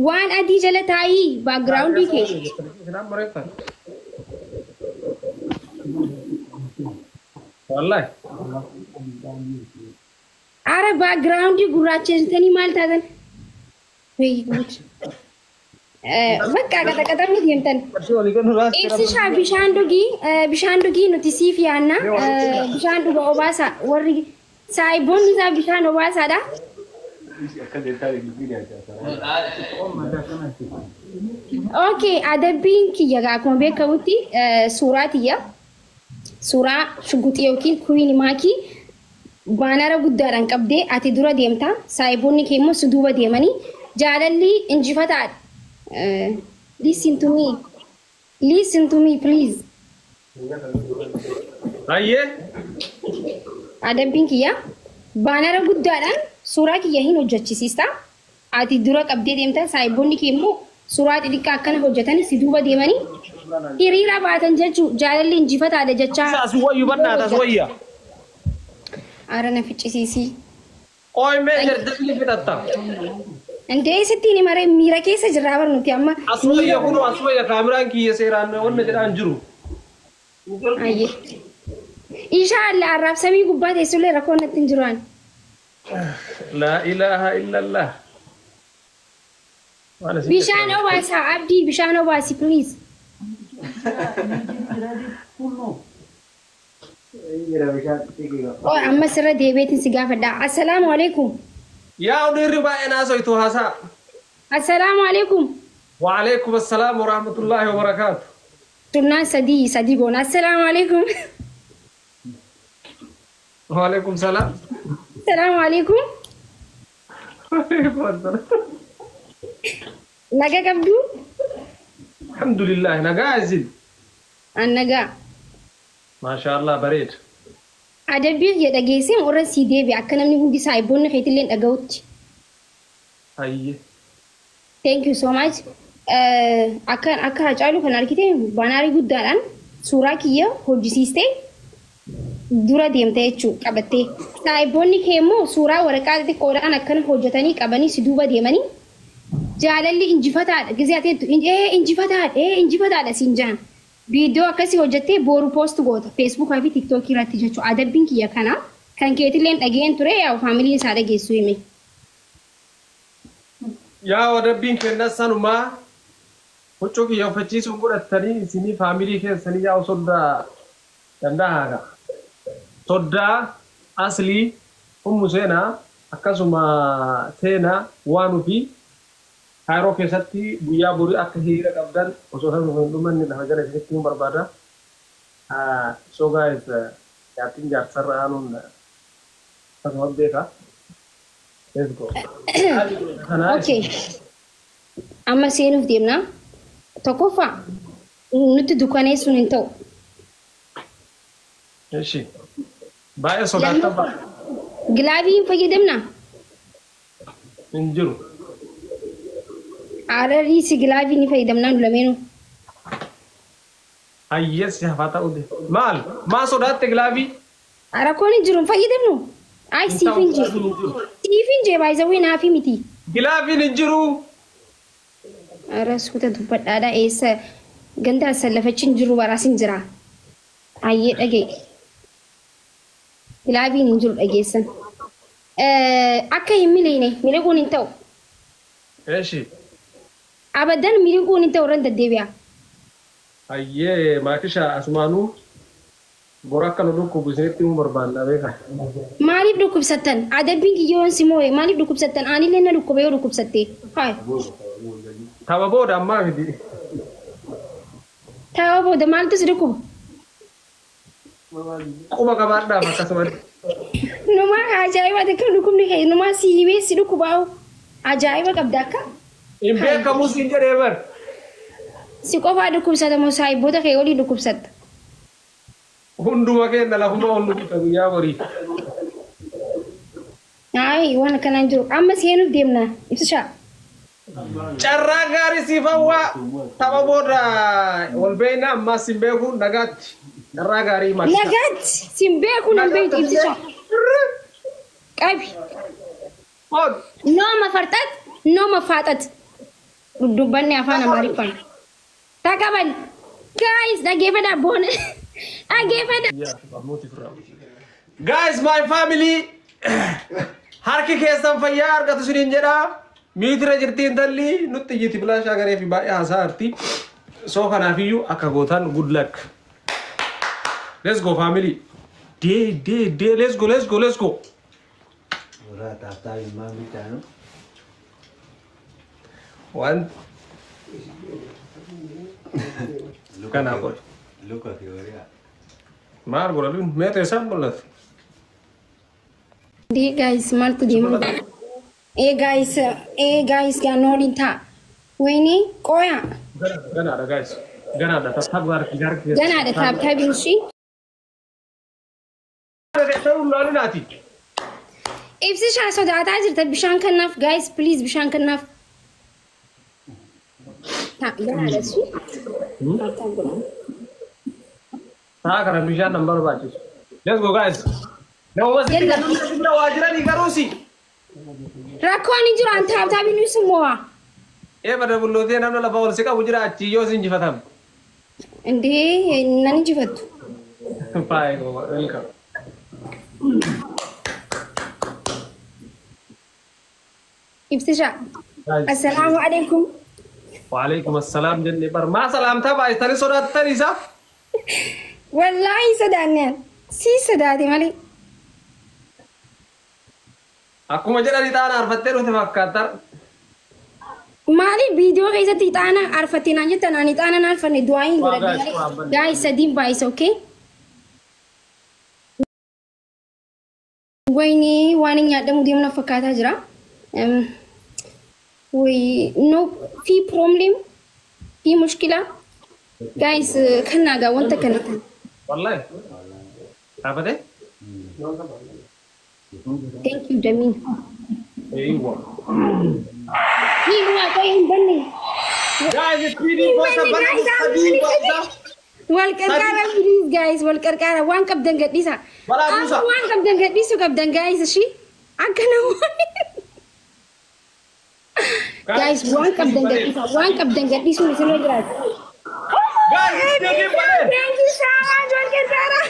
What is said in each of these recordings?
Waan adii jala taa'ii backgroundii kee. Wallahi. Ara backgroundii gurraachessitanii maal taatan? Wayii guud. Bakka qaxaqaxamni deemtan. Ibsishaa bishaan dhugii, bishaan dhugii nuti siif yaanna. Bishaan dhuga obaasa warri saayiboonni isaa bishaan obaasaadha. Okay, adabbiin kiyya akkuma beekamutti suuraa tiyya. Suuraa shuguxii yookiin kuwiin maakii baanara guddaadhaan qabdee ati dura deemta. Saayiboonni kee immoo si duuba deemanii jaalalli injifataadha. Listen to me. Listen to me, please. Hayyee. Adabbiin kiyya baanara guddaadhaan suuraa kiyya hin hojjechisiista. Ati dura qabdee deemta. Saayiboonni kee immoo suuraa xixiqqaa akkana hojjetanii si duuba deemanii hiriira baatan jechuu jaalalli injifataadha jechaa. As wayyu bannaata as wayya. Ara na ficcisiisii. Qoy mee jardabni fixatta. Indee sittiin himaree miira keessa jirraa bar nuti amma. As wayya kunoo as wayya kaameraan kiyya seeraan wanna jedhaan jiru. Ayyee. Inshaallah arraab samii gubbaa teessullee rakkoon natti hin jiru ani. Laa ilaaha illallah. Waan isin Bishaan obaasaa Abdii, bishaan obaasi please. Oh, amma sirra deebiitiin si gaafadha. Assalaamu alaikum. Yaa dhiirri baay'een haasoytu haasaa. Assalaamu alaikum. Waalaikum assalaam wa rahmatullahi wa barakaatu. Sunnaan sadii sadii goona. Assalaamu alaikum. Waalaikum salaam. Assalaamu alaikum. Waalaikum assalaam. Naga qabdu? Alhamdulillah nagaa isin. An nagaa. Maasha Allah bareeda. Adabbii kiyya dhageessee warra sii deebi'a akka namni hundi saayiboonni keetillee dhaga'utti. Hayyee. Thank you so much. Akka akka Hacaaluu kan argite baanaarii guddaadhaan suuraa kiyya hojjisiistee dura deemte jechuudha qabattee. Saayiboonni kee immoo suuraa waraqaa xixiqqoodhaan akkana hojjetanii qabanii si duuba deemanii jaalalli injifataadha. Gizee ati jettu ee injifataadha, ee injifataadha siin jaan. Viidiyoo akkasii hojjettee boru post goota Feesbuukaa fi Tiiktookii irratti jechuudha. Adabbiin kiyya kana kan keetillee dhageen ture yaa faamiliin isaa dhageessu hime. Yaa adabbiin kenna sanumaa huccuu kiyya uffachiisuun godhattanii isinii faamilii keessanii yaa soddaa danda'a haga. Soddaa aslii ummu seenaa akkasuma seenaa waan ofii Kaayiroo keessatti guyyaa borii akka hiriira qabdan osoo isaan hin dhumanne lafa jala isinitti himuu barbaada. So guys, jaartiin jaarsarra aanuun akkasuma beeka. Let's go. Okay. Amma seenuuf deemna. Tokkoffaa nutti dukkaneessuun hin ta'u. Eshi. Baay'ee sodaattan baay'ee. Gilaavii hin fayyadamnaa? Hin jiru. Ararii si gilaavii ni fayyadamnaa nu lameenuu. Hayyee si hafaa ta'uu de. Maal? Maa sodaatte gilaavii? Rakkoon hin jiru hin fayyadamnu. Ay siif hin jee. Siif hin jee baay'isawwee naafi miti. Gilaaviin hin jiru. Ara suuta dubbadhaadha eessa ganda asallafachi hin jiru baraas hin jira. Ayyee dhagee. Gilaaviin hin jiru dhageessan. Akka hin miliine miliquun hin ta'u. Eshi. Abadan miliquun hin ta'u irra deddeebi'a. Hayyee maakisha asumaanuu bor akka nu dhukkubu isinitti himuu barbaanna beeka. Maaliif dhukkubsattan? Adabbiin kiyyoon si moo'e maaliif dhukkubsattan? Anillee na dhukkuba yoo dhukkubsatte. Hayi. Tapha booda ammaa miti. Tapha booda maaltu si dhukkuba? Quba qabaadhaaf akkasumatti. Numaa ajaa'iba akka dhukkubni kee numaa si himee si dhukkubaa'u. Ajaa'iba qabda akka. Hin beekamu siin jedhee bar. Si qofaa dhukkubsata moo saayiboota kee waliin dhukkubsatta? Hunduma keenya lafuma ol nukuta guyyaa borii. Ayi waan akkanaan jiru. Amma seenuuf deemna. Ibsishaa. Carraa gaarii siif hawwaa tapha booda wal beekna ammaas sin beeku nagaatti. Carraa gaarii maakisha. Nagaatti sin beeku nan beektu ibsishaa. Qabi. Ood. No mafarxat, no mafaaxat. Dudubbanni afaan Amaariffaan. Taqabal. Guys, dhaggeeffadhaa boona. Dhaggeeffadhaa. Guys, my family, harki keessan fayyaa argatu isiniin jedha. Miitira jirti intalli nutti iyyiti bilaashaa garee fi baay'ee haasaa arti. So kanaafiyyuu akka gootan good luck. Let's go, family. Dee dee dee, let's go, let's go, let's go. Tap tap ilmaan bitaanu. Waan kanaaf qoy. Luka fi horiyaa. Maal godha luun meeqa isaan mul'atu? Dee guys, maaltu deemu? Ee guys, ee guys, gaanooliin ta'a. Wayini qoya. Ganaadha guys. Ganaadha, tap tap harki harki. Ganaadha tap tapiin ishii. Laalinaati. Ibsishaa sodaataa jirta, bishaan kannaaf guys, please, bishaan kannaaf. Ta ganaadha ishii. Tap tap godha. Taa kana bishaan nan barbaachisu. Let's go, guys. Nama sitti Yalla. namni bira waa jiranii garuusi. Rakkoon hin jiru, an tap tapiin ibsu mo'a. Ee bada bullootee namni lafa ol si qabu jira achii yoo si injifatam. Indee nan injifattu. Faayee welcome. Ibsishaa. Guys. Assalaamu alaikum. Waalaikum assalaam jennee bar maa salaamtaa baay'istanii sodaattan isa. Wallaahi sodaanneen. Sii sodaate malee. Akkuma jedhan ixaana arfattee dhufte fakkaata. Maali viidiyoo keessatti ixaana arfatte naan jettan? Ani ixaana naan arfanne, du'aa hin Waa godhadhe guys, waa malee. banne. Guys, sadiin baay'isa, okay? Wayni waan hin nyaadhamu deemu na fakkaataa jira. Way no fi problem fi mushkila. Guys, kan naagaa wanta kana. Wallahi. Dhaabatee? Thank you, Damin. Eeywa. Ni waa qoy hin banne. Guys, speedii gosa bana sadii gosa. Wal qarqaara please guys, wal qarqaara, waan qabdan gadhiisa. Balaa buusa. Amma waan qabdan gadhiisuu qabdan guys, ishii akka namoonni. Guys, waan qabdan gadhiisa, waan qabdan gadhiisuun isinirra jiraata. Guys, speedii balee. Thank you so much, wal qarqaara.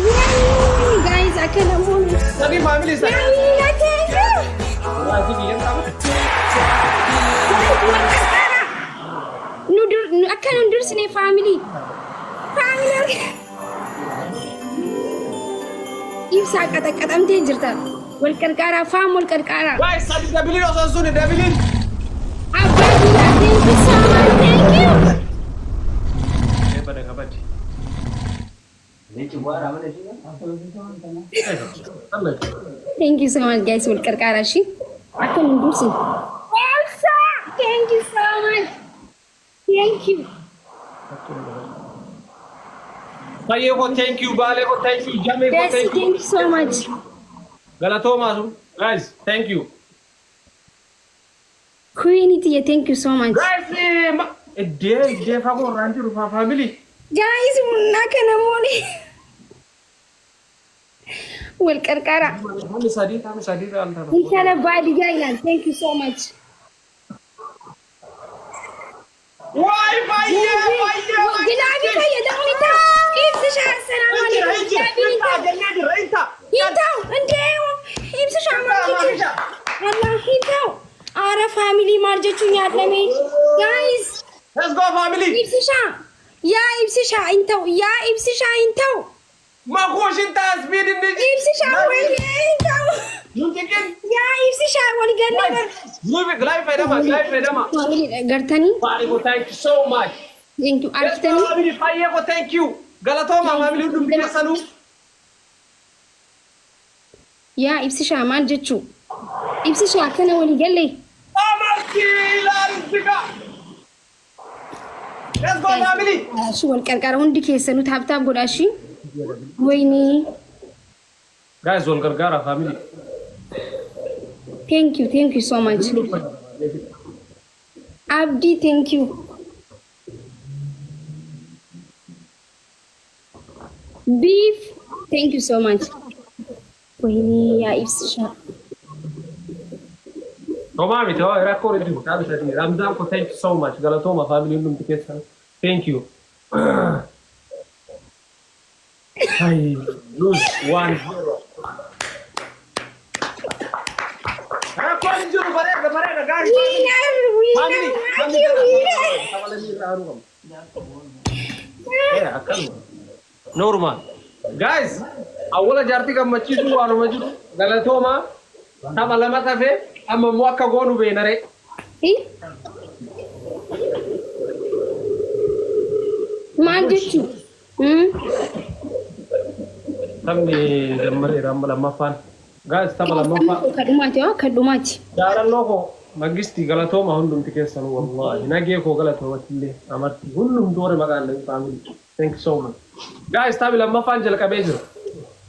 Yay, guys, akka namoonni. Sadii family sadii. Yay, thank you. Waa si biyyan taphate. Guys, wal qarqaara. Nu dur akka nu dursine family. Family. Ibsaa qaxaqqaxamtee jirta. Wal qarqaaraa faam, wal qarqaaraa. Guys, sadi dabiliin osoo sun dabiliin. Abbaa biyyaa, thank you so much, thank you. Ee bada kabadi. Leenci bu'aadhaa mana ishee. Thank you so much guys, wal qarqaaraa ishii. Akka nu dursine. Elsa, thank you so much. Thank you. Fayyee koo thank you, Baalee koo thank you, Jamee koo Bessie, thank you. thank you so much. Galatoomaa sun. Guys, thank you. Queen tiyya, thank you so much. Guys, iddee iddee fagoo irraan jiru family. Guys, akka namoonni. Wal qarqaaraa. Taphni sadii, taphni sadii irraa al tapha. Intala baadiyyaa ilaal. Thank you so much. Waay fayyee fayyee. Gilaabii fayyadamuun hin ta'u. Ibsishaa, assalaamu alaikum. Gilaabiin hin ta'u. Jennee jirra hin ta'a. Hin ta'u. Indee ibsishaa maal jechuun? Allah hin ta'u. Aara family maal jechuun nyaadhame? Guys, Let's go, family. ibsishaa. Yaa ibsishaa hin ta'u. Yaa ibsishaa hin ta'u. Makuush hin ta'a speed inni. Ibsishaa wal hin ta'u. Nun xiqqin. Yaa ibsishaa wal gannee bar. Move it, live fayyadama, live fayyadama. Family gartanii. Fayyee koo thank you so much. Thank you. Let's go Argitanii. family, fayyee koo thank you. Galatooma family hundum keessanuu. Yaa ibsishaa maal jechuu? Ibsishaa akkana walii galee. Amartii ilaalisiga. Let's go, family. Ishii wal qarqara, hundi keessanuu tap tap godhaa ishii. Wayni. Guys, wal gargaara family. Thank you, thank you so much. Abdi, thank you. Beef, thank you so much. Wayni yaa ibsishaa. Homaa miti hoo rakkoo hin jiru. Dhaabi sadii. Ramzaan ko thank you so much. Galatooma family hundumti keessan. Thank you. Ay, lose 1-0. Rakkoon hin jiru, bareeda bareeda gaarii. Winner, winner, Family, Maki, winner. family irraa haaruu qabna. Akkanuma. Normal. Guys, awwala jaartii gammachiisuu waanuma jiru galatooma. Tapha lama tafee amma immoo akka goonu beenaree. Maal jechuu? Taphni jammareera amma lammaffaan. Guys, tapha lammaffaa. Kadhumaati haa kadhumaati. Jaalannoo koo Mangistii galatooma hundumti keessanuu wallahi. Nagee koo galatoomatillee amartii hundumtu warri maqaan dhahin family. Thank you so much. Guys, taphni lammaffaan jalqabee jira.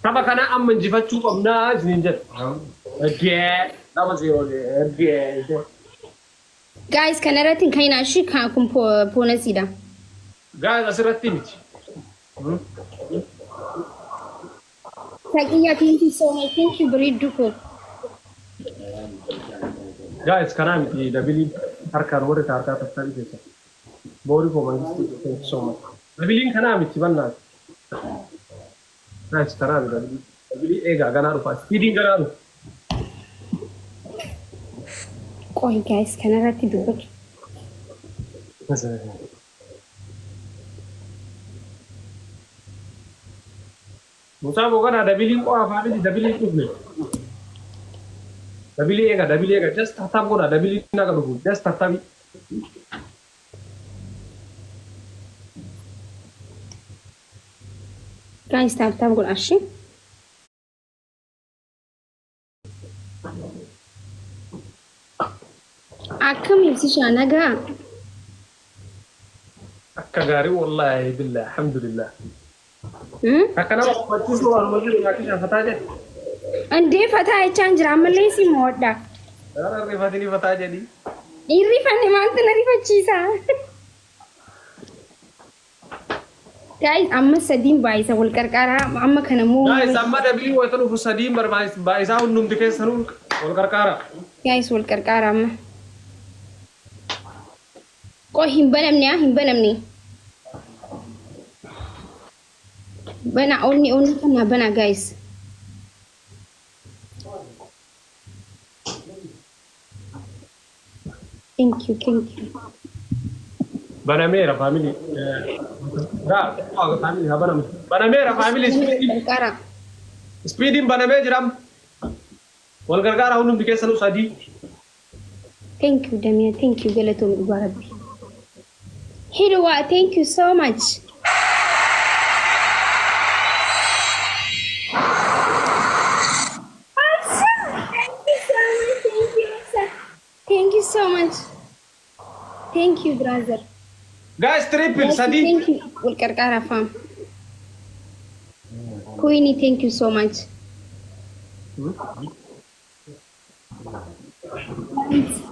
Tapha kana amma injifachuu qabnaa isiniin jedha. Dhagee 2-0 dhagee. Guys, kanarratti hin ka'inaa ishii kan kun bonusiidha. Guys, asirratti miti. Taqiyyaa, thank you so much. Thank you, bareedduu koo. Guys, kanaa miti double harkaan warri harkaa tattabii keessa. Boori koo Mangistii, thank you so much. Doubleiin kanaa miti bannaati. Guys, kanaa miti double. Double eegaa ganaa dhufa. Speediin ganaa dhufa. Qoy guys, kanarratti dubbatu. Musaa Boqonnaa doubleiin qofa family doubleiin dhufne. Double eegaa, double eegaa, just tap tap godhaa, doubleiin akka dhufu just tap tapi. Guys, tap tap godhaa ishii. Akkam ibsishaa, nagaa? Akka gaarii wallaahi billah alhamdulillah. Akka nama gammachiisu waanuma jiru nyaakishaan fataa jedhe. Andee fataa jechaan jira, ammallee si mo'adha. Dara rifatanii fataa jedhi. Hin rifanne, maaltu na rifachiisa? Guys, amma sadiin baay'isa, wal qarqaaraa amma kana moo. Guys, amma double wayita dhufu sadiin barbaachisaa hundumti keessanuu wal qarqaara. Guys, wal qarqaaraa amma. Qoy, hin banamne haa hin banamne. Bana onni onni kana bana guys. Thank you, thank you. Banameera family. Gaa family haa banamu. Banameera family speediin. Qarqara. Speediin banamee jiram. Wal gargaara hundumti keessanuu sadii. Thank you, Damia. Thank you, galatoom dhugaa rabbi. Hidwa, thank you so much. Awesome. Thank you so much. Thank you. Awesome. Thank you so much. Thank you, brother. Guys, triple sadii. Thank you. Wal qarqara fam. Queenie, thank you so much.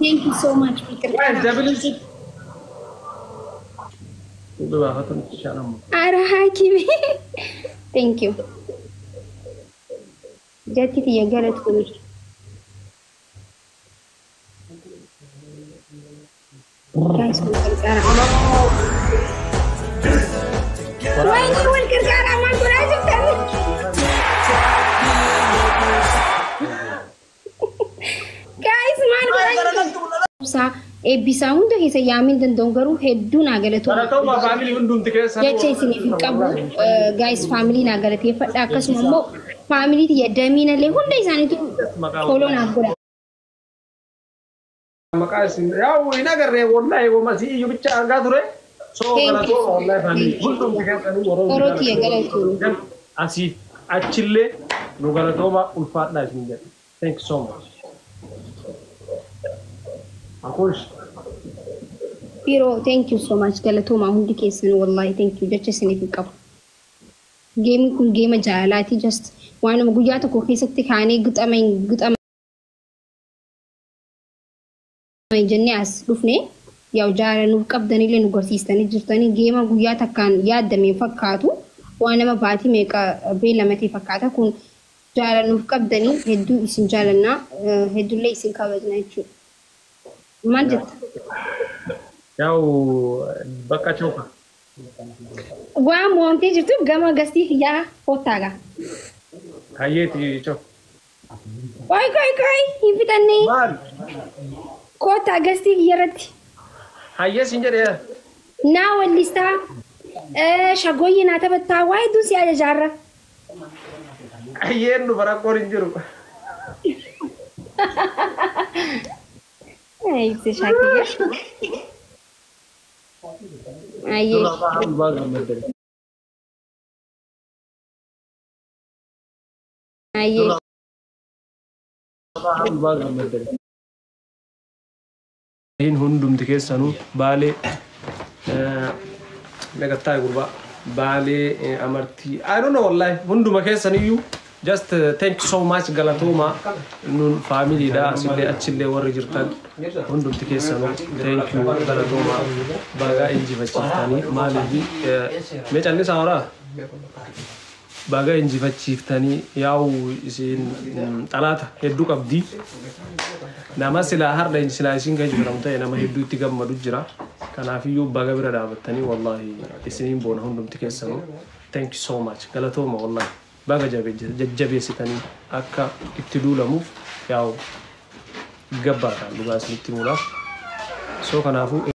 Thank you so much. Wal Guys, qarqara. Double si. Dhugaa baafatan shaanamu. Ara hakimi. Thank you. Jatti tiyya galatoomii. Guys, wal qarqara. Wayni wal qarqara, maal godhaa jirtan? Guys, maal godhaa jirtan? Ibsaa eebbisaa hunda keessa yaamuu danda'u garuu hedduu naa galatooma. Galatooma family hundumti keessanuu. Jecha isiniif hin qabu. Guys, family naa galateeffadha, akkasuma immoo family tiyya damiinallee hunda isaaniitu follow naaf godha. Maqaa isin yaa'u hin agarree wallahi wama si iyyuu bicha argaa ture. So Thank you. galatooma wallahi family hundumti keessanuu yeroo Yeroo kiyya galatooma. Asiif achillee nu galatooma, ulfaadhaa isin jedha. Thank you so much. Akush. Biroo, thank you so much, galatooma hundi keessan, wallahi thank you, jecha isiniif hin qabu. Gameni kun game jaalalaati, just waanuma guyyaa tokko keessatti kaanee gixama gixama jennee as dhufne yaa'u jaalala nuuf qabdanillee nu garsiistanii jirtanii. Game guyyaa takkaan yaaddame fakkaatu, waan nama baatii meeqa beellamatee fakkaata. Kun jaalala nuuf qabdanii, hedduu isin jaalannaa, hedduullee isin kabajna jechuudha. Maal jetta? Yaa'u bakka chooka. Waan mo'amtee jirtuuf gama gastii kiyyaa kottaagaa. Hayyeeti choo. Qoy qoy qoy hin fixannee. Maal? Kottaa gastii kiyya irratti. Hayyee siin jedhee. Naa wallistaa. Shagooyyee naa taphattaa waa hedduun si ajajaarra. Hayyeen dhufa rakkoon hin jiru. Ibsa shaakiyya. Ayyee. Ayyee. Hin hundumti keessanuu baalee meeqattaa gurbaa baalee amartii, I don't know, wallahi hunduma keessaniyyuu just thank you so much, galatooma. Nun faamiliidha. Asillee achillee warri jirtan hundumti keessanuu thank you, galatooma. Bagaa injifachiiftanii. Maaliif mee callisaa horaa? Baga injifachiiftanii. Yaa'u isin xalaata hedduu qabdi. Nama silaa har'a silaa isin kan injifatamu ta'e nama hedduu itti gammadu jira. Kanaafiyyuu baga bira dhaabattanii, wallahi isiniin boona hundumti keessanuu. Thank you so much, galatooma. Wallahi baga jajjabeessitanii akka itti duulamuuf yaa'u gabbaataan dhugaa isinitti himuudhaaf. So kanaafuu.